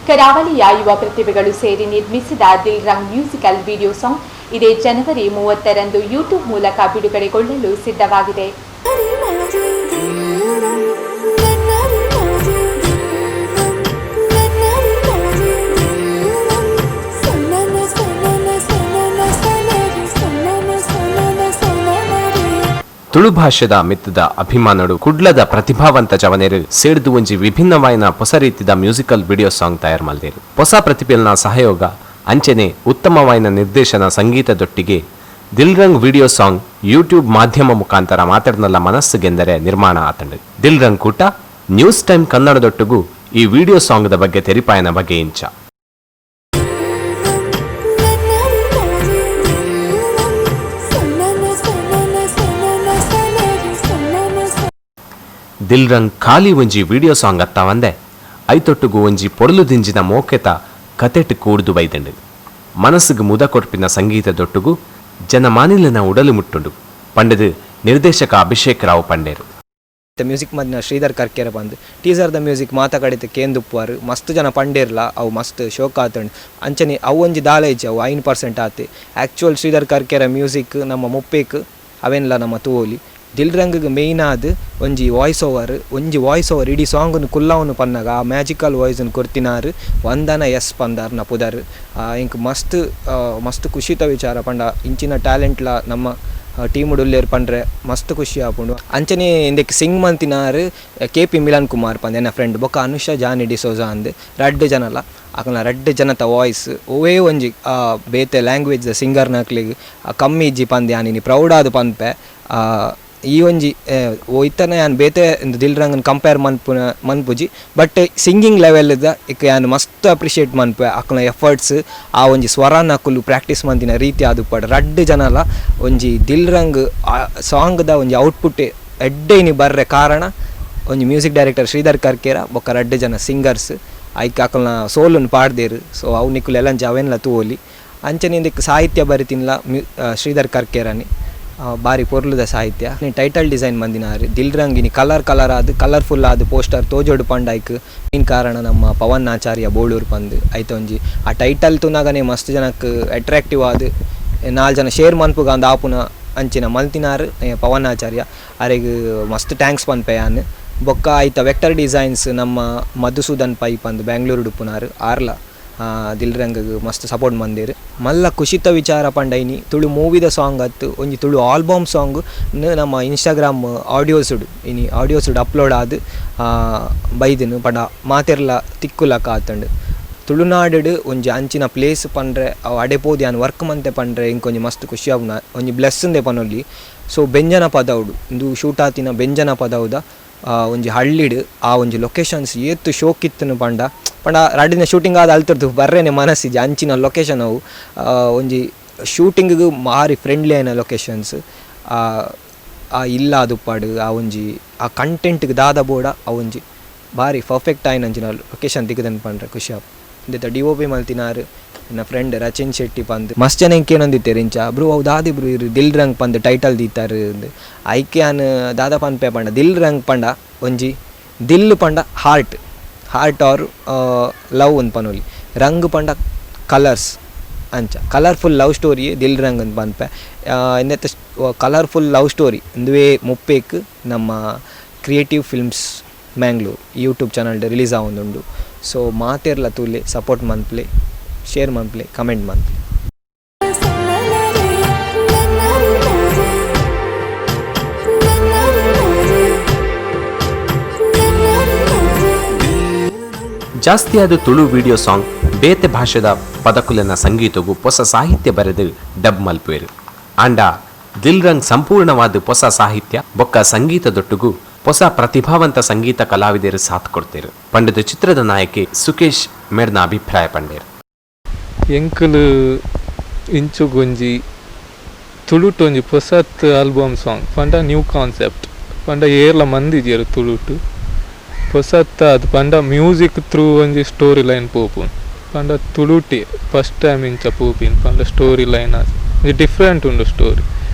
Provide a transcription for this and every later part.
ಕರಾವಳಿಯ ಯುವ ಪ್ರತಿಭೆಗಳು ಸೇರಿ ನಿರ್ಮಿಸಿದ ದಿಲ್ ರಂಗ್ musical video song ಇದೇ ಜನವರಿ 30ರಂದು ಯೂಟ್ಯೂಬ್ ಮೂಲಕ ಬಿಡುಗಡೆಗೊಳ್ಳಲು ಸಿದ್ಧವಾಗಿದೆ. ತುಳು ಭಾಷೆದ ಮಿತ್ತದ ಅಭಿಮಾನಡು ಕುಡ್ಲದ ಪ್ರತಿಭಾವಂತ ಜವನೇರು ಸೇರ್ದು ಒಂಜಿ ವಿಭಿನ್ನವಾಯಿನ ಹೊಸ ರೀತಿದ musical video song ತಯಾರು ಮಲ್ದೇರು. ಹೊಸ ಪ್ರತಿಭೆಲ್ನ ಸಹಯೋಗ ಅಂಚನೆ ಉತ್ತಮವಾಯಿನ ನಿರ್ದೇಶನ ಸಂಗೀತದೊಟ್ಟಿಗೆ ದಿಲ್ ರಂಗ್ video song YouTube ಮಾಧ್ಯಮ ಮುಖಾಂತರ ಮಾತಾಡ್ನಲ್ಲ ಮನಸ್ಸುಗೆಂದರೆ ನಿರ್ಮಾಣ ಆತಂಡು. ದಿಲ್ ರಂಗ್ ಕೂಟ ನ್ಯೂಸ್ ಟೈಮ್ ಕನ್ನಡದೊಟ್ಟಿಗೂ ಈ ವಿಡಿಯೋ ಸಾಂಗ್ದ ಬಗ್ಗೆ ತೆರಿಪಾಯನ ಬಗ್ಗೆ ಇಂಚ. ದಿಲ್ ರಂಗ್ ಖಾಲಿ ಒಂಜಿ ವಿಡಿಯೋ ಸಾಂಗ್ ಅತ್ತಾವಂದೆ ಐತೊಟ್ಟುಗು ಒಂಜಿ ಪೊಡಲು ದಿಂಜಿನ ಮೋಕೆತ ಕತೆಟ್ ಕೂಡ್ದು ಬೈದಂಡು. ಮನಸ್ಸುಗು ಮುದ ಕೊರ್ಪಿನ ಸಂಗೀತದೊಟ್ಟುಗು ಜನಮಾನಿಲನ ಉಡಲು ಮುಟ್ಟುಂಡು ಪಂಡದು ನಿರ್ದೇಶಕ ಅಭಿಷೇಕ್ ರಾವ್ ಪಂಡೇರು. ಮ್ಯೂಸಿಕ್ ಮದಿನ ಶ್ರೀಧರ್ ಕರ್ಕೆರೆ ಬಂದು ಟೀಸರ್ದ ಮ್ಯೂಸಿಕ್ ಮಾತ ಕಡಿತ ಕೇಂದುಪ್ಪುವಾರು ಮಸ್ತ್ ಜನ ಪಂಡೇರ್ಲ ಅವು ಮಸ್ತ್ ಶೋಕ್ ಆತಂಡು. ಅಂಚನೆ ಅವು ಒಂಜಿ ದಾಲ ಇಜ್ಜಿ, ಅವು 5% ಆತೆ. ಆ್ಯಕ್ಚುಯಲ್ ಶ್ರೀಧರ್ ಕರ್ಕೆರೆ ಮ್ಯೂಸಿಕ್ ನಮ್ಮ ಮುಪ್ಪೇಕ್ ಅವೆನ್ಲ ನಮ್ಮ ತೂವೊಲಿ. ದಿಲ್ ರಂಗ್ ಮೇಯ್ನ್ ಆದ್ ಒಂಜಿ ವಾಯ್ಸ್ ಓವರ್, ಒಂಜಿ ವಾಯ್ಸ್ ಓವರ್ ಇಡೀ ಸಾಂಗ್ನು ಕುಲ್ಲವನು ಪನ್ನಗ ಆ ಮ್ಯಾಜಿಕಲ್ ವಾಯ್ಸ್ನು ಕೊರ್ತಿನಾರು ವಂದನ ಎಸ್ ಪಂದಾರ್ನ ಪುದರ್. ಇಂಕ್ ಮಸ್ತ್ ಮಸ್ತ್ ಖುಷಿತ ವಿಚಾರ ಪಂಡ ಇಂಚಿನ ಟ್ಯಾಲೆಂಟ್ಲ ನಮ್ಮ ಟೀಮ್ ಉಲ್ಲೇರ್ ಪಂಡ್ರೆ ಮಸ್ತ್ ಖುಷಿ ಆಪುಂಡು. ಅಂಚನೆ ಇಂದೆಕ್ ಸಿಂಗ್ ಮಂತಿನಾರು ಕೆ ಪಿ ಮಿಲನ್ ಕುಮಾರ್ ಪಂದ್ ಎನ್ನ ಫ್ರೆಂಡ್, ಬೊಕ್ಕ ಅನುಷಾ ಜಾನಿ ಡಿಸೋಜಾ ಅಂದ್ ರಡ್ಡ್ ಜನಲ. ಅಕಲ್ನ ರಡ್ಡ್ ಜನತ ವಾಯ್ಸ್ ಒವ್ವೇ ಒಂಜಿ ಬೇತೆ ಲ್ಯಾಂಗ್ವೇಜ್ ಸಿಂಗರ್ನಕ್ಲೆಗ್ ಕಮ್ಮಿ ಇಜ್ಜಿ ಪಂದ್ ಯಾನ್ ಇನಿ ಪ್ರೌಡ್ ಆದ್ ಪನ್ಪೆ. ಈ ಒಂಜಿ ಇತ್ತನ ಯಾನ್ ಬೇತೆ ದಿಲ್ ರಂಗನ್ ಕಂಪೇರ್ ಮನ್ಪುನ ಮನ್ಪುಜಿ, ಬಟ್ ಸಿಂಗಿಂಗ್ ಲೆವೆಲ್ದ ಇಕ್ ಯಾನ್ ಮಸ್ತ್ ಅಪ್ರಿಷಿಯೇಟ್ ಮನ್ಪೆ. ಅಕಲ್ನ ಎಫರ್ಟ್ಸ್, ಆ ಒಂಜಿ ಸ್ವರಾನ ಅಕುಲು ಪ್ರಾಕ್ಟೀಸ್ ಮಂತಿನ ರೀತಿ ಆದುಪ್ಪಡ್. ರಡ್ಡ್ ಜನಲ ಒಂಜಿ ದಿಲ್ ರಂಗ್ ಸಾಂಗ್ದ ಒಂಜಿ ಔಟ್ಪುಟ್ ಎಡ್ಡೆ ಇನಿ ಬರ್ರೆ ಕಾರಣ ಒಂಜಿ ಮ್ಯೂಸಿಕ್ ಡೈರೆಕ್ಟರ್ ಶ್ರೀಧರ್ ಕರ್ಕೇರ ಬೊಕ್ಕ ರಡ್ಡ್ ಜನ ಸಿಂಗರ್ಸ್ ಐಕ್ ಅಕಲ್ನ ಸೋಲುನ್ ಪಾಡ್ದೇರು. ಸೊ ಅವು ನಿಕುಲು ಎಲ್ಲಂಚ ಅವೆನ್ಲ ತೂವೊಲಿ. ಅಂಚನೆ ಇಂದೆಕ್ ಸಾಹಿತ್ಯ ಬರಿತಿನ್ಲ ಶ್ರೀಧರ್ ಕರ್ಕೇರನಿ, ಬಾರಿ ಪೊರ್ಲುದ ಸಾಹಿತ್ಯ. ಟೈಟಲ್ ಡಿಸೈನ್ ಮಂದಿನಾರು ದಿಲ್ ರಂಗಿನಿ ಕಲರ್ ಕಲರ್ ಆದ್ ಕಲರ್ಫುಲ್ ಆದ್ ಪೋಸ್ಟರ್ ತೋಜೋಡು ಪಂಡೈಕ್ ಮೇನ್ ಕಾರಣ ನಮ್ಮ ಪವನ್ ಆಚಾರ್ಯ ಬೋಳೂರು ಪಂದ್. ಐತ ಒಂಜಿ ಆ ಟೈಟಲ್ ತೂನಗನೆ ಮಸ್ತ್ ಜನಕ್ ಅಟ್ರಾಕ್ಟಿವ್ ಆದ್ ನಾಲ್ ಜನ ಶೇರ್ ಮನ್ಪುಗ ಅಂದ್ ಆಪುನ ಅಂಚಿನ ಮಲ್ತಿನಾರು ಪವನ್ ಆಚಾರ್ಯ. ಅರೆಗ್ ಮಸ್ತ್ thanks ಪನ್ಪೆ ಯಾನ್. ಬೊಕ್ಕ ಐತ ವೆಕ್ಟರ್ ಡಿಸೈನ್ಸ್ ನಮ್ಮ ಮಧುಸೂದನ್ ಪೈ ಪಂದ್ ಬ್ಯಾಂಗ್ಳೂರು ಉಪ್ಪುನಾರು, ಆರ್ಲ ದಿಲ್ ರಂಗ್ ಮಸ್ತ್ ಸಪೋರ್ಟ್ ಮಂದೇರು. ಮಲ್ಲ ಖುಷಿತ ವಿಚಾರ ಪಂಡೈನಿ ತುಳು ಮೂವಿದ ಸಾಂಗ್ ಅತ್ತು ಒಂಜಿ ತುಳು ಆಲ್ಬಮ್ ಸಾಂಗ್ ನಮ್ಮ ಇನ್ಸ್ಟಾಗ್ರಾಮ್ ಆಡಿಯೋಸುಡು ಇನಿ ಆಡಿಯೋಸುಡು ಅಪ್ಲೋಡ್ ಆದ್ ಬೈದಿನ ಪಂಡ ಮಾತೆರ್ಲ ತಿಕ್ಕುಲಕ ಆತಂಡು. ತುಳುನಾಡು ಒಂಜಿ ಅಂಚಿನ ಪ್ಲೇಸ್ ಪಂಡ್ರೆ ಅವು ಅಡೆ ಪೋದು ಯಾನ್ ವರ್ಕ್ ಮಂತೆ ಪಂಡ್ರೆ ಇಂಕೊಂಜಿ ಮಸ್ತ್ ಖುಷಿ ಆಪುನ ಒಂಜಿ ಬ್ಲೆಸ್ಸಂದೆ ಪನೊಲಿ. ಸೊ ಬೆಂಜನ ಪದವುಡು ಇಂದು ಶೂಟ್ ಆತಿನ ಬೆಂಜನ ಪದವುದ ಒಂಜಿ ಹಳ್ಳಿಡ್ ಆ ಒಂಜಿ ಲೊಕೇಶನ್ಸ್ ಏತ್ ಶೋಕಿತ್ತನು ಪಂಡ ಪಂಡ ರಡ್ಡಿನ ಶೂಟಿಂಗ್ ಆದ ಅಲ್ತರ್ದು ಬರ್ರೇನೆ ಮನಸ್ಸಿಜಿ ಅಂಚಿನ ಲೊಕೇಶನ್ ಅವು. ಒಂಜಿ ಶೂಟಿಂಗಿಗೆ ಭಾರಿ ಫ್ರೆಂಡ್ಲಿ ಆಯಿನ ಲೊಕೇಶನ್ಸ್. ಆ ಇಲ್ಲ ದುಪ್ಪಾಡು ಆ ಒಂಜಿ ಆ ಕಂಟೆಂಟ್ಗೆ ದಾದ ಬೋಡ ಆ ಒಂಜಿ ಭಾರಿ ಪರ್ಫೆಕ್ಟ್ ಆಯಿನ ಅಂಚಿನ ಲೊಕೇಶನ್ ತಿಕ್ಕದನ್ ಪಂಡ್ರೆ ಖುಷಿ ಆಪ್. ಇಂದೆತ D O P ಮಲ್ತಿನಾರು ನನ್ನ ಫ್ರೆಂಡ್ ರಚಿನ್ ಶೆಟ್ಟಿ ಪಂದ್. ಮಸ್ತ್ ಜನ ಇಂಕೇನೊಂದಿತ್ತೆರ್ ಇಂಚ ಬ್ರೋ ಅವು ದಾದಿ ಬ್ರೋ ಇರು ದಿಲ್ ರಂಗ್ ಪಂದ್ ಟೈಟಲ್ ದೀತಾರು ಅಂದ್. ಐಕೆ ಯಾನ್ ದಾದ ಪನ್ಪೆ ಪಂಡ ದಿಲ್ ರಂಗ್ ಪಂಡ ಒಂಜಿ ದಿಲ್ ಪಂಡ heart, heart R love ಅಂದ್ ಪನೊಲಿ, ರಂಗ್ ಪಂಡ ಕಲರ್ಸ್, ಅಂಚ colourful love story ದಿಲ್ ರಂಗ್ ಅಂದ್ ಪನ್ಪೆ. ಇಂದೆತ colourful love story ಇಂದುವೇ ಮುಪ್ಪೇಕ್ ನಮ್ಮ creative films Mangalore YouTube channel release ಆವೊಂದುಂಡು. ಸೊ ಮಾತೆರ್ಲ ತೂಲೆ, ಸಪೋರ್ಟ್ ಮನ್ಪುಲೆ, ಶೇರ್ ಮನ್ಪುಲೆ, ಕಮೆಂಟ್ ಮನ್ಪುಲೆ. ಜಾಸ್ತಿಯಾದ ತುಳು ವಿಡಿಯೋ ಸಾಂಗ್ ಬೇತೆ ಭಾಷೆದ ಪದಕುಲೆನ ಸಂಗೀತಗು ಹೊಸ ಸಾಹಿತ್ಯ ಬರೆದು ಡಬ್ ಮಲ್ಪುವೆರು. ಆಂಡ ದಿಲ್ ರಂಗ್ ಸಂಪೂರ್ಣವಾದ ಹೊಸ ಸಾಹಿತ್ಯ ಬೊಕ್ಕ ಸಂಗೀತದೊಟ್ಟುಗು ಹೊಸ ಪ್ರತಿಭಾವಂತ ಸಂಗೀತ ಕಲಾವಿದರು ಸಾಥ್ ಕೊಡ್ತೇರು ಪಂಡದ ಚಿತ್ರದ ನಾಯಕಿ ಸುಕೇಶ್ ಮೇರ್ನ ಅಭಿಪ್ರಾಯ ಪಂಡೇರು. ಎಂಕುಲು ಇಂಚುಗೊಂಜಿ ತುಳುಟು ಒಂಜಿ ಪೊಸತ್ ಆಲ್ಬಮ್ ಸಾಂಗ್ ಪಂಡ ನ್ಯೂ ಕಾನ್ಸೆಪ್ಟ್ ಪಂಡ ಏರ್ಲ ಮಂದಿಜೆರ್ ತುಳುಟು ಪೊಸತ್ ಅದು ಪಂಡ ಮ್ಯೂಸಿಕ್ ಥ್ರೂ ಒಂಜಿ ಸ್ಟೋರಿ ಲೈನ್ ಪೋಪುನು ಪಂಡ ತುಳುಟೆ ಫಸ್ಟ್ ಟೈಮ್ ಇಂಚ ಪೋಪಿನ್ ಪಂಡ ಸ್ಟೋರಿ ಲೈನ್ ಅದು ಒಂಜಿ ಡಿಫ್ರೆಂಟ್ ಉಂಡು ಸ್ಟೋರಿ.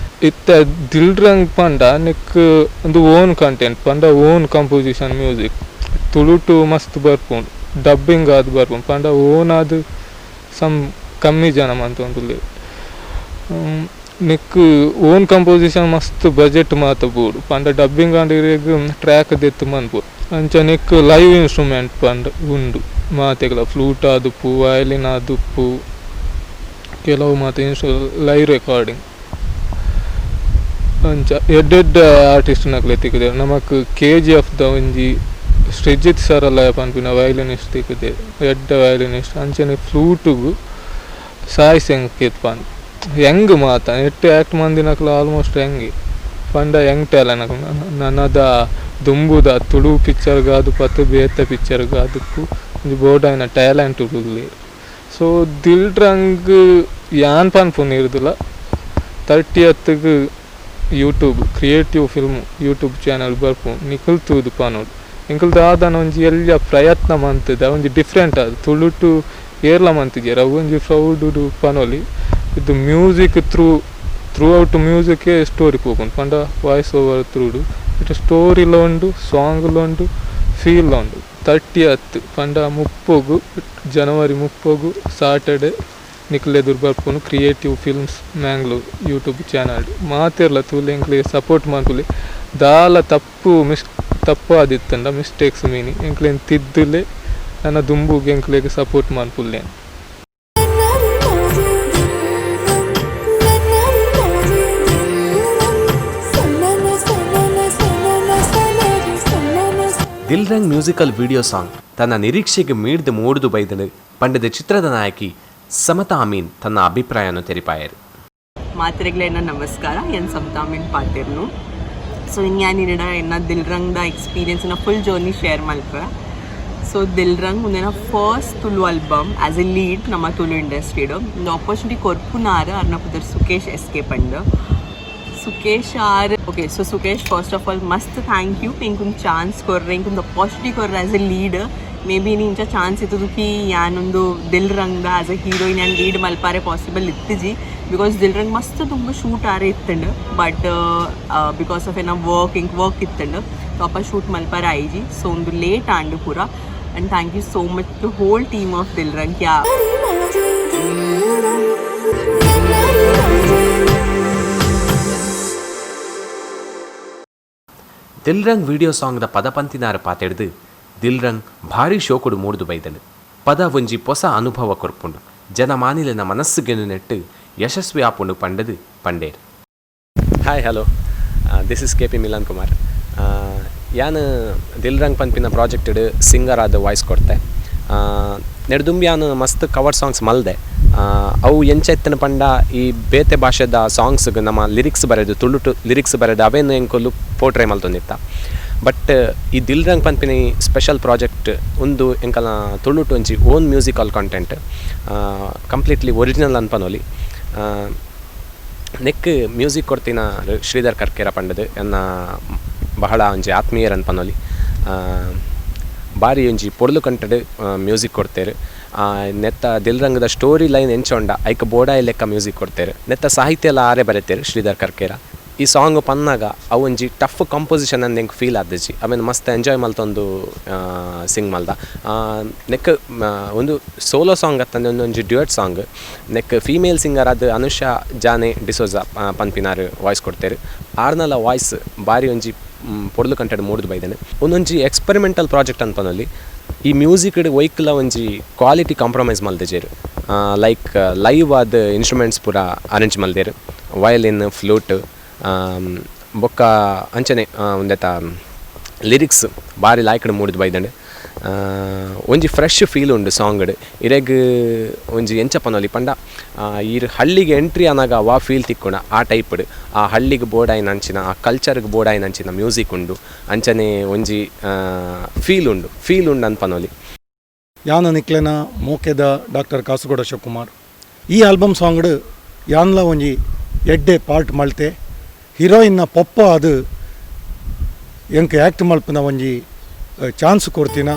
ಇತ್ತೆ ದಿಲ್ ರಂಗ್ ಪಂಡ ನೆಕ್ ಉಂದು ಓನ್ ಕಂಟೆಂಟ್ ಪಂಡ own composition music ತುಳುಟು ಮಸ್ತ್ ಬರ್ಪುಂಡು. Dubbing ಆದ್ ಬರ್ಪುಂಡು ಪಂಡ ಓನ್ ಆದ್ ಸಮ್ ಕಮ್ಮಿ ಜನ ಮಂತೊಂದುಲ್ಲೆರ್. ನೆಕ್ಕ್ ಓನ್ ಕಂಪೋಸಿಷನ್ ಮಸ್ತ್ ಬಜೆಟ್ ಮಾತ ಬೋಡು ಪಂಡ ಡಬ್ಬಿಂಗ್ ಆಂಡ ಇರೆಗ್ ಟ್ರ್ಯಾಕ್ ದೆತ್ತ್ ಮನ್ಪು. ಅಂಚ ನೆಕ್ಕ್ ಲೈವ್ ಇನ್ಸ್ಟ್ರೂಮೆಂಟ್ ಪಂಡ ಉಂಡು ಮಾತೆಗ್ಲ ಫ್ಲೂಟ್ ಆದುಪ್ಪು, ವಯಲಿನ್ ಆದುಪ್ಪು, ಕೆಲವು ಮಾತ ಲೈವ್ ರೆಕಾರ್ಡಿಂಗ್. ಅಂಚ ಎಡ್ಡೆ ಎಡ್ಡೆ ಆರ್ಟಿಸ್ಟ್ ನಕಲೆ ತಿಕ್ಕುದೆರ್. ನಮಕ್ K G F ದ ಒಂಜಿ ಶ್ರೀಜಿತ್ ಸರಲಯ ಪನ್ಪಿನ ವಯಲಿನಿಸ್ಟ್ ತಿಕ್ಕುದೆರ್, ಎಡ್ಡೆ ವಯಲಿನಿಸ್ಟ್. ಅಂಚನೆ ಫ್ಲೂಟುಗು ಸಾಯಿ ಸಂಕೇತ್ ಪಂದ್ ಯಂಗ್ ಮಾತ ನೆಟ್ಟ್ ಆಕ್ಟ್ ಮಂದಿನಕುಲು ಆಲ್ಮೋಸ್ಟ್ ಯಂಗ್ ಪಂಡ ಯಂಗ್ ಟ್ಯಾಲೆಂಟ್ ನನದ ದುಂಬುದ ತುಳು ಪಿಕ್ಚರ್ ಗಾದ್ ಪತ್ ಬೇತೆ ಪಿಕ್ಚರ್ ಗಾದುಪ್ಪು ಒಂಜಿ ಬೋಡಾಯಿನ ಟ್ಯಾಲೆಂಟ್ ಉಲ್ಲೆರ್. ಸೊ ದಿಲ್ ರಂಗ್ ಯಾನ್ ಪನ್ಪುನ ಇರ್ದುಲ 30th YouTube creative film YouTube channel ಬರ್ಪುಂಡು, ನಿಕುಲು ತೂದು ಪನೊಡು. ಎಂಕುಲು ದಾದನ ಒಂಜಿ ಎಲ್ಯ ಪ್ರಯತ್ನ ಮಂತುದ ಒಂಜಿ ಡಿಫ್ರೆಂಟ್ ಆದ್ ತುಳುಟು ಏರ್ಲ ಮಂತಿಜೆರ್ ಅವು ಒಂಜಿ ಪ್ರೌಡುಡು ಪನೊಲಿ. ಇದು music through out ಮ್ಯೂಸಿಕೇ story ಪೋಪುಂಡು ಪಂಡ ವಾಯ್ಸ್ ಓವರ್ ತ್ರೂಡು ಇತ್ತೆ ಸ್ಟೋರಿಲ ಉಂಡು, ಸಾಂಗ್ಲ ಉಂಡು, ಫೀಲ್ ಉಂಡು. 30th ಪಂಡ 30 ಜನವರಿ 30 ಸಾಟರ್ಡೆ ನಿಕ್ಲೆದುರು ಬರ್ಪುಂಡು creative films Mangalore YouTube channel. ಮಾತೆರ್ಲ ತೂಲೆ ಎಂಕ್ಲೆಗ್ ಸಪೋರ್ಟ್ ಮನ್ಪುಲೆ. ದಾಲ ತಪ್ಪು ತಪ್ಪು ಆದಿತ್ತಂಡ ಮಿಸ್ಟೇಕ್ಸ್ ಮೀನಿ ಎಂಕ್ಲೆನ್ ತಿದ್ದುಲೆ, ನನ ದುಂಬುಗ್ ಎಂಕ್ಲೆಗ್ support ಮನ್ಪುಲೆ. Dil Rang musical video song ತನ್ನ ನಿರೀಕ್ಷೆಗೆ ಮೀಡ್ದು ಮೂಡ್ದು ಬೈದನು ಪಂಡದ ಚಿತ್ರದ ನಾಯಕಿ ಸಮತಾ ಅಮೀನ್ ತನ್ನ ಅಭಿಪ್ರಾಯವನ್ನು ತೆರಿಪಾಯರು. ಮಾತ್ರೆಗ್ಲೆನ ನಮಸ್ಕಾರ, ಎನ್ ಸಮತಾ ಅಮೀನ್ ಪಾತಿರ್ನು. ಸೊ ಇನ್ಯಾನಿಡ ಎನ್ನ ದಿಲ್ ರಂಗ್ದ ಎಕ್ಸ್ಪೀರಿಯನ್ಸ್ನ full journey share ಮಲ್ಪೆ. ಸೊ ದಿಲ್ ರಂಗ್ ಉಂದೆನ first Tulu album as a lead ನಮ್ಮ ತುಳು ಇಂಡಸ್ಟ್ರಿಡ್. ಒಂದು ಆಪರ್ಚುನಿಟಿ ಕೊರ್ಪುನಾರ್ ಅರ್ನ ಪುದರ್ ಸುಕೇಶ್ ಎಸ್ ಕೆ ಪಂಡ್ Sukesh R. Okay, so Sukesh first of all ಮಸ್ತ್ thank you ಇಂಕೊಂದು chance ಕೊರ್ರೆ, ಇಂಕೊಂದು opportunity ಕೊರ್ರೆ as a lead. Maybe ಇಂಚ ಚಾನ್ಸ್ ಇತ್ತದು ಕಿ ಯಾನೊಂದು ದಿಲ್ ರಂಗ್ದ as a heroine ಯಾನ್ lead ಮಲ್ಪಾರೆ possible ಇತ್ತಿಜಿ, because ದಿಲ್ ರಂಗ್ ಮಸ್ತ್ ತುಂಬ ಶೂಟ್ ಆರೆ ಇತ್ತಂಡು. But because of ಏನ ವರ್ಕ್ ಇಂಕ್ ವರ್ಕ್ ಇತ್ತಂಡು, ಸೊ ಅಪ್ಪ ಶೂಟ್ ಮಲ್ಪಾರೆ ಆಯ್ಜಿ. ಸೊ ಒಂದು ಲೇಟ್ ಆಂಡು ಪೂರ. And thank you so much to whole team of Dil Rang. Yeah Dil Rang video ಸಾಂಗ್ದ ಪದಪಂತಿನಾರ ಪಾತೆಡ್ದು ದಿಲ್ ರಂಗ್ ಭಾರಿ ಶೋಕುಡು ಮೂಡ್ದು ಬೈದನು. ಪದ ಒಂಜಿ ಪೊಸ ಅನುಭವ ಕೊರ್ಪುಂಡು, ಜನಮಾನಿಲೆನ ಮನಸ್ಸುಗೆನು ನೆಟ್ಟು ಯಶಸ್ವಿ ಆಪುಂಡು ಪಂಡದು ಪಂಡೇರ್. Hi hello, this is K P Milan Kumar. ಯಾನ್ ದಿಲ್ ರಂಗ್ ಪನ್ಪಿನ ಪ್ರಾಜೆಕ್ಟೆಡ್ ಸಿಂಗರ್ ಆದ ವಾಯ್ಸ್ ಕೊರ್ತೆ. ನೆಡ್ದುಂಬಿ ಯಾನ್ ಮಸ್ತ್ ಕವರ್ ಸಾಂಗ್ಸ್ ಮಲ್ದೆ. ಅವು ಎಂಚ ಇತ್ತನ ಪಂಡ ಈ ಬೇತೆ ಭಾಷೆದ ಸಾಂಗ್ಸ್ಗೆ ನಮ್ಮ ಲಿರಿಕ್ಸ್ ಬರೆದು ತುಳುಟು ಲಿರಿಕ್ಸ್ ಬರೆದು ಅವೇನು ಎಂಕುಲು ಪೋಟ್ರೈ ಮಲ್ತೊಂದಿತ್ತ. ಬಟ್ ಈ ದಿಲ್ ರಂಗ್ ಪನ್ಪಿನ ಸ್ಪೆಷಲ್ ಪ್ರಾಜೆಕ್ಟ್ ಉಂದು ಎಂಕಲ್ನ ತುಳುಟು ಒಂಜಿ own musical content, completely original ಅನ್ಪನೊಲಿ. ನೆಕ್ ಮ್ಯೂಸಿಕ್ ಕೊರ್ತಿನ ಶ್ರೀಧರ್ ಕರ್ಕೇರ ಪಂಡದು ಎನ್ನ ಬಹಳ ಒಂಜಿ ಆತ್ಮೀಯರ್ ಅನ್ಪನೊಲಿ. ಬಾರಿ ಒಂಜಿ ಪೊರ್ಲು ಕಂಟೆಡ್ ಮ್ಯೂಸಿಕ್ ಕೊಡ್ತೇರು. ನೆತ್ತ ದಿಲ್ ರಂಗದ ಸ್ಟೋರಿ ಲೈನ್ ಎಂಚೊಂಡ ಐಕ್ ಬೋಡಾಯಿ ಲೆಕ್ಕ ಮ್ಯೂಸಿಕ್ ಕೊಡ್ತೇರು. ನೆತ್ತ ಸಾಹಿತ್ಯ ಎಲ್ಲ ಆರೆ ಬರೆತೇರು ಶ್ರೀಧರ್ ಕರ್ಕೇರ. ಈ ಸಾಂಗ್ ಪನ್ನಾಗ ಅವು ಒಂಜಿ ಟಫ್ ಕಂಪೋಸಿಷನ್ ಅಂದ್ ಎಂಕ್ ಫೀಲ್ ಆದಿಜಿ. ಅವೆನ್ ಮಸ್ತ್ ಎಂಜಾಯ್ ಮಲ್ತೊಂದು ಸಿಂಗ್ ಮಲ್ದ. ನೆಕ್ ಒಂದು ಸೋಲೋ ಸಾಂಗ್ ಅತ್ತಂದೆ ಒಂದೊಂಜಿ ಡ್ಯುಯೆಟ್ ಸಾಂಗ್. ನೆಕ್ ಫೀಮೇಲ್ ಸಿಂಗರ್ ಆದ್ ಅನುಷಾ ಜಾನೆ ಡಿಸೋಜಾ ಪನ್ಪಿನಾರು ವಾಯ್ಸ್ ಕೊಡ್ತೇರು. ಆರ್ನಲ ವಾಯ್ಸ್ ಬಾರಿ ಒಂಜಿ ಪೊರ್ಲು ಕಂಟೆಡ್ ಮೂಡ್ದು ಬೈದೆನೆ. ಒಂದೊಂಜಿ ಎಕ್ಸ್ಪೆರಿಮೆಂಟಲ್ ಪ್ರಾಜೆಕ್ಟ್ ಅನ್ಪನೊಲಿ. ಈ ಮ್ಯೂಸಿಕ್ ಒಯ್ಕ್ಲ ಒಂಜಿ ಕ್ವಾಲಿಟಿ ಕಾಂಪ್ರಮೈಸ್ ಮಲ್ದಿಜೆರ್. ಲೈಕ್ ಲೈವ್ ಆದ್ ಇನ್ಸ್ಟ್ರೂಮೆಂಟ್ಸ್ ಪೂರ ಅರೇಂಜ್ ಮಲ್ದೆರ್, ವಯಲಿನ್, ಫ್ಲೂಟ್ ಬೊಕ್ಕ ಅಂಚನೆ ಒಂದೆತ ಲಿರಿಕ್ಸ್ ಬಾರಿ ಲಾಯ್ಕಡ್ ಮೂಡ್ದು ಬೈದಂಡು. ಒಂಜಿ ಫ್ರೆಶ್ ಫೀಲ್ ಉಂಡು ಸಾಂಗ್ಡ್. ಇರೆಗ್ ಒಂಜಿ ಎಂಚ ಪನೊಲಿ ಪಂಡ ಈರ್ ಹಳ್ಳಿಗೆ ಎಂಟ್ರಿ ಆನಾಗ ವಾ ಫೀಲ್ ತಿಕ್ಕುಂಡ ಆ ಟೈಪ್ಡ್ ಆ ಹಳ್ಳಿಗೆ ಬೋಡಾಯಿನ ಅಂಚಿನ ಆ ಕಲ್ಚರ್ಗೆ ಬೋಡಾಯಿನ ಅಂಚಿನ ಮ್ಯೂಸಿಕ್ ಉಂಡು. ಅಂಚನೆ ಒಂಜಿ ಫೀಲ್ ಉಂಡು, ಫೀಲ್ ಉಂಡು ಅನ್ಪನೊಲಿ. ಯಾನ ನಿಕ್ಲೆನ ಮೋಕೆದ ಡಾಕ್ಟರ್ ಕಾಸುಗೌಡ ಶಿವಕುಮಾರ್. ಈ ಆಲ್ಬಮ್ ಸಾಂಗ್ಡ್ ಯಾನ್ಲ ಒಂಜಿ ಎಡ್ಡೆ ಪಾರ್ಟ್ ಮಲ್ತೆ. ಹೀರೋಯಿನ್ನ ಪೊಪ್ಪ ಅದು ಎಂಕ್ ಆ್ಯಕ್ಟ್ ಮಲ್ಪುನ ಒಂಜಿ ಚಾನ್ಸ್ ಕೊರ್ತಿನ.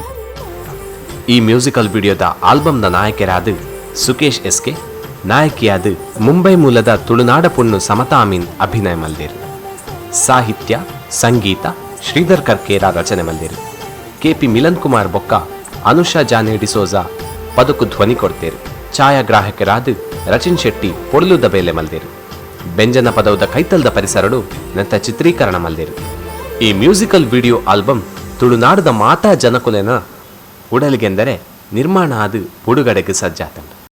ಈ ಮ್ಯೂಸಿಕಲ್ ವಿಡಿಯೋದ ಆಲ್ಬಮ್ನ ನಾಯಕರಾದ ಸುಕೇಶ್ ಎಸ್ ಕೆ, ನಾಯಕಿಯಾದ ಮುಂಬೈ ಮೂಲದ ತುಳುನಾಡ ಪೊಣ್ಣು ಸಮತಾ ಅಮೀನ್ ಅಭಿನಯ ಮಲ್ದೇರು. ಸಾಹಿತ್ಯ ಸಂಗೀತ ಶ್ರೀಧರ್ ಕರ್ಕೇರ ರಚನೆ ಮಲ್ದೇರು. ಕೆ ಪಿ ಮಿಲನ್ ಕುಮಾರ್ ಬೊಕ್ಕ ಅನುಷಾ ಜಾನೆ ಡಿಸೋಜಾ ಪದಕು ಧ್ವನಿ ಕೊಡ್ತೇರು. ಛಾಯಾಗ್ರಾಹಕರಾದ ರಚಿನ್ ಶೆಟ್ಟಿ ಪೊರ್ಲುದ ಬೇಲೆ ಮಲ್ದೇರು. ಬೆಂಜನ ಪದವುದ ಕೈತಲ್ದ ಪರಿಸರಡು ನೆತ್ತ ಚಿತ್ರೀಕರಣ ಮಲ್ದೇರು. ಈ ಮ್ಯೂಸಿಕಲ್ ವಿಡಿಯೋ ಆಲ್ಬಮ್ ತುಳುನಾಡದ ಮಾತಾ ಜನಕುಲೆನ ಉಡಲಿಗೆಂದರೆ ನಿರ್ಮಾಣ ಆದು ಬುಡುಗಡೆಗೆ ಸಜ್ಜಾತಂಡು.